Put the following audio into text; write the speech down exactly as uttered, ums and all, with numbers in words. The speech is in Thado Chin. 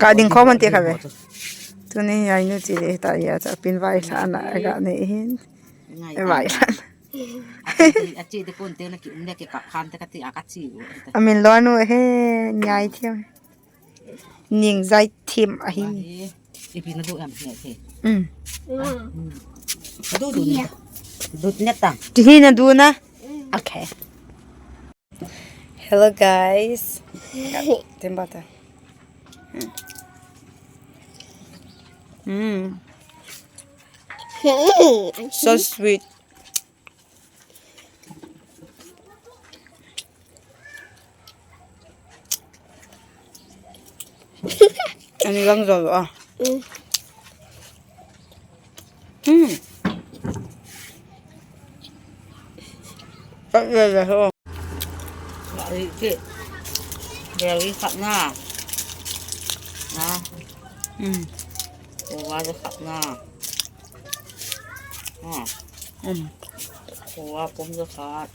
Ka ding khom ante kha ve. Tuni ai nu chi le ta ya cha pin vai sa na ga ne hin. Ngai. Vai sa. Achi de kon te na ki um le ki ka khan te ka ti a ka chi. Amin lo nu he nyai thiam. Ning zai thim ahi. Ipi na du em he he. Um. Du du ni. Du ne ta. Ti hi na du na. Okay. Hello guys. Tem bata. Mm. So sweet. Ani lang jol ah. Hmm. Pat le le ho. Berry khat na. Na. Hmm. Uwa khat na. Ha. Hmm. Uwa pum khat.